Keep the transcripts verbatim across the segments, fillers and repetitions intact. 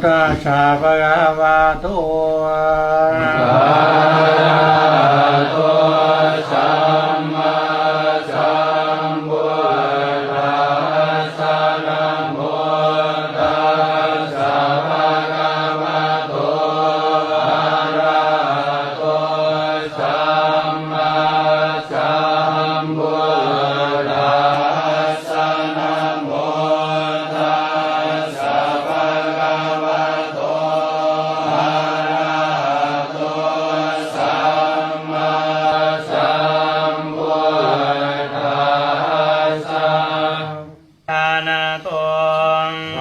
Tassa bhagavato arahato sammāsambuddhassa. Namo tassa bhagavato arahato sammāsambuddhassa. Namo tassa bhagavato arahato sammāsambuddhassa. Jānātho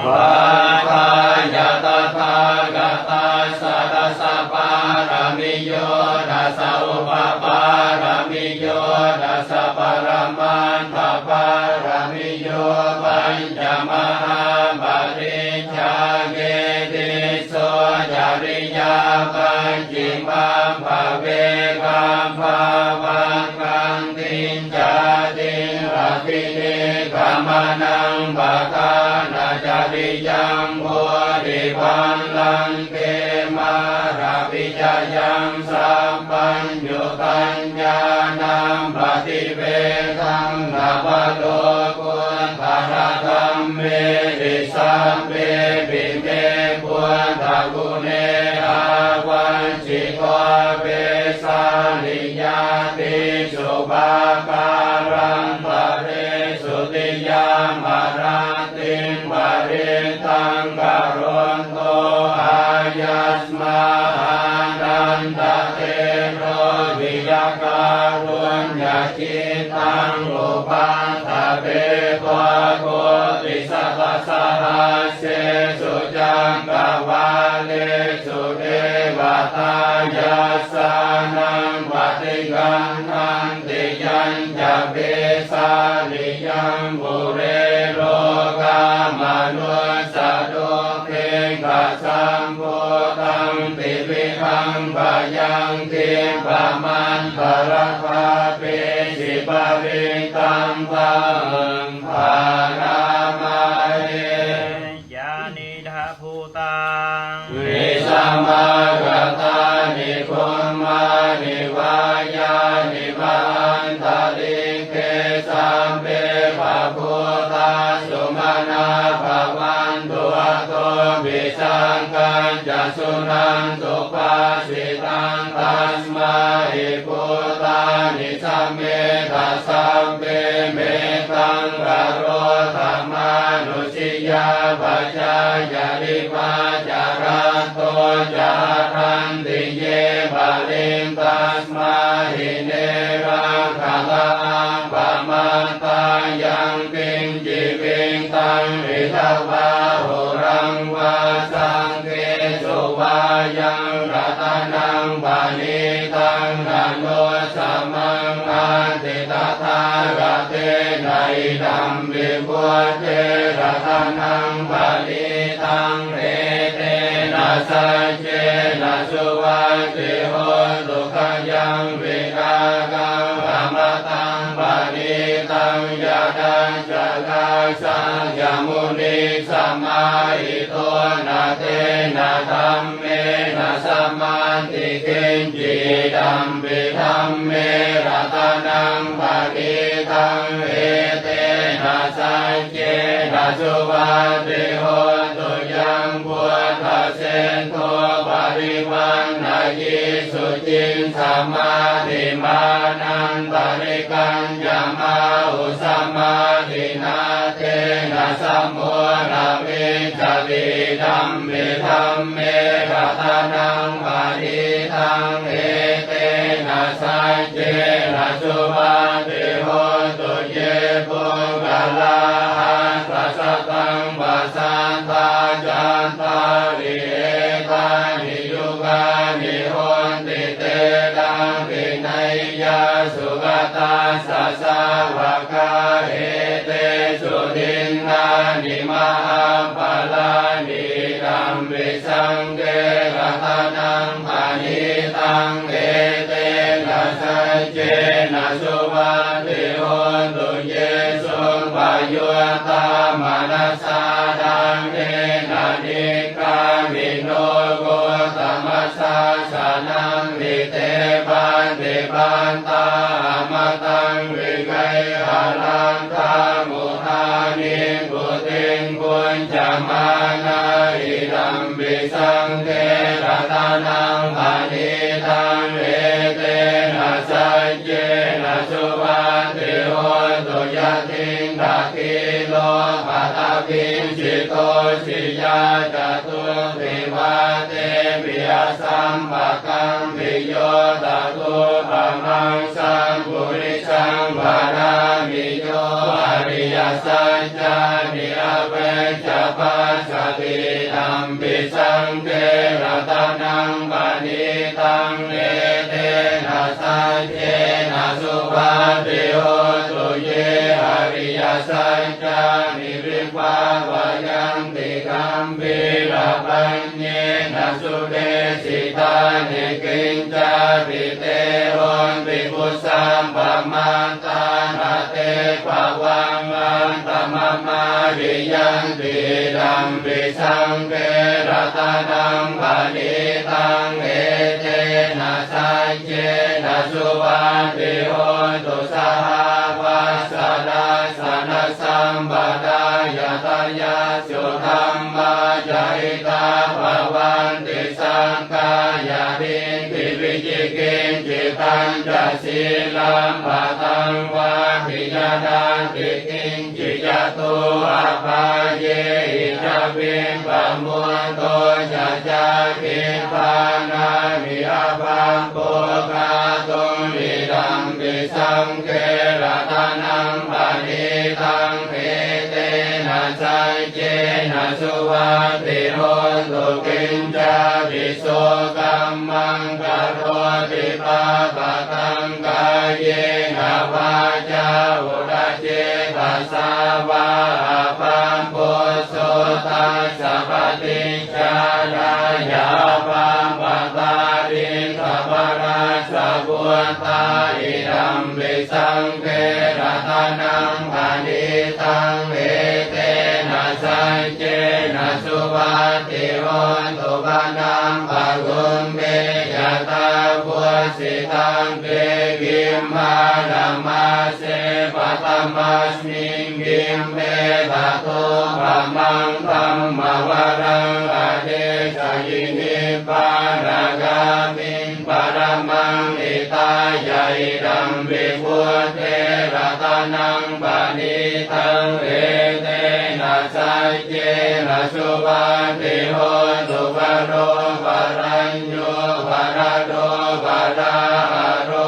vagghāya tathāgatassa dasa pāramiyo dasa upapāramiyo dasa paramattha pāramiyo pañca mahāparijjhāge tisso cariyā pacchimabbhave gabbhāvakkantiṃ jātiṃ abhinikkhamanaṃ padhānacariyaṃ bodhipallaṅke māravijayaṃ sabbaññutañāṇappaṭivedhaṃ navalokuttaradhammeti sabbepime buddhaguṇe āvajjito Vesāliyā tīsu pākārantaresu tiyāmarattiṃ parittaṃ karonto āyasmā Ānandatthero viya kāruññacittaṃ upaṭṭhapetvā koṭisatasahassesu cakkavāḷesu devatā yassāṇaṃ paṭiggaṇhanti yañca Vesāliyaṃ pure rogāmanussadubbhikkhasambhūtaṃ tividhaṃ bhayaṃ khippamantaradhāpesi parittaṃ taṃ bhaṇāma he. Yānīdha bhūtāni samāgatāni bhummāni vā yāni va antalikkhe sabbe va bhūtā sumanā bhavantu athopi sakkacca suṇantu bhāsitaṃ. Tasmā hi bhūtā ni sametha sabbe mettaṃ karotha mānusiyā pajāya divā ca ratto ca haranti ye baliṃ. Tasmā hi ne rakkhatha appamattā yaṃ kiñci vittaṃ idha vā huraṃ vā saggesu vā yaṃ ratanaṃ paṇītaṃ na no samaṃ atthi tathāgatena idampi buddhe ratanaṃ paṇītaṃ etena saccena suvatthi hotu. Khayaṃ virāgaṃ amataṃ paṇītaṃ yadajjhagā sakyamunī samāhito na tena dhammena samatthi kiñci idampi dhamme ratanaṃ paṇītaṃ etena saccena suvatthi hotu. Yaṃ buddhaseṭṭho parivaṇṇayī suciṃ samādhimānantarikaññamāhu samādhinā tena samo na vijjati idampi dhamme ratanaṃ paṇītaṃ etena saccena suvatthi hotu. Ye puggalā aṭṭha sataṃ pasatthā cattāri etāni yugāni honti te dakkhiṇeyyā sugatassa sāvakā etesu dinnāni mahapphalāni idampi saṅghe ratanaṃ paṇītaṃ etena saccena suvatthi hotu. Ye suppayuttā manasā daḷhena nikkā taṃ vigayha laddhā mudhā nibbutiṃ bhuñjamānā idampi saṅghe ratanaṃ paṇītaṃ etena saccena suvatthi hotu. Yathindakhīlo paṭhaviṃ sito siyā catubbhi vātepi asampakampiyo tathūpamaṃ sappurisaṃ vadāmi yo ariyasaccāni avecca passati idampi saṅghe ratanaṃ paṇītaṃ etena saccena suvatthi hotu. Ye ariyasaccāni vibhāvayanti gambhīrapaññena sudesitāni kiñcāpi te honti kusappamattā na te bhavaṃ attamamādiyanti idampi saṅghe ratanaṃ paṇītaṃ etena saccena suvatthi hotu. Sahāvassalassanasambādāyatayassu dhammā jahitā bhavanti sakkāyadiṭṭhi vicikicchitañca sīlabbataṃ vāpi yadatthi kiñ ci yato apāyehi ca vippamutto ca cābhiṭhānāni abhabbo kātuṃ idampi saṅghe ratanaṃ paṇītaṃ etena saccena suvatthi hotu. Kiñcāpi so kammaṃ karoti pāpakaṃ kāyena vācā uda cetasā vā abhabbo so tassa paṭicchādāya abhabbatā diṭṭhapadassa vuttā idampi saṅghe ratanaṃ paṇītaṃ etena saccena suvatthi hotu. Vanappagumphi yathā vussitagge gimhānamā se paṭhamasmiṃ gimhe tathūpamaṃ dhammavaraṃ adesayi nibbānagāmiṃ paramaṃ hitāya idampi buddhe ratanaṃ paṇītaṃ etena saccena suvatthi hotu. Varo varañ ñū varado varāharo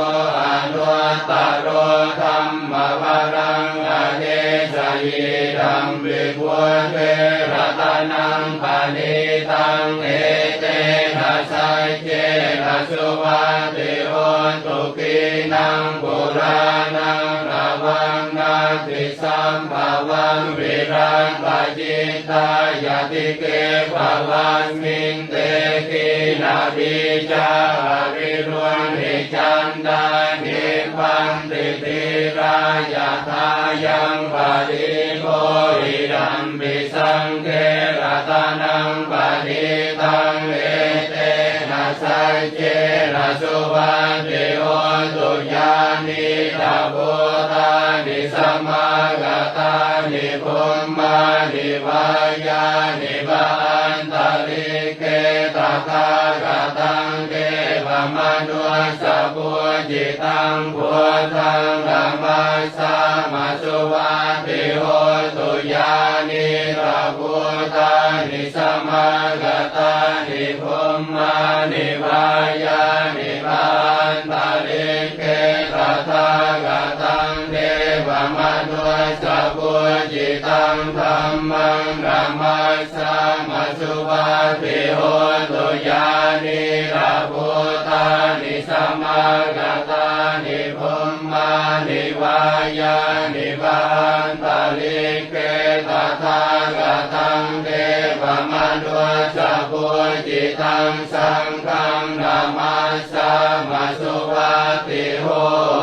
anuttaro dhammavaraṃ adesayi idampi buddhe ratanaṃ paṇītaṃ etena saccena suvatthi hotu. Khīṇaṃ purāṇaṃ navaṃ natthi sambhavaṃ virattacittāyatike bhavasmiṃ te khīṇabījā avirūḷhichandā nibbanti dhīrā yathāyaṃ padīpo idampi saṅghe ratanaṃ paṇītaṃ etena saccena suvatthi hotu. Yānīdha bhūtāni samāgatāni bhummāni vā yāni va antalikkhe tathāgataṃ devamanussapūjitaṃ buddhaṃ namassāma suvatthi hotu. Yānīdha bhūtāni samāgatāni bhummāni vā yāni va antalikkhe tathāgataṃ devamanussapūjitaṃ dhammaṃ namassāma suvatthi hotu. Yānīdha bhūtāni samāgatāni bhummāni vā yāni va antalikkhe tathāgataṃ devamanussapūjitaṃ saṅghaṃ namassāma suvatthi hotu.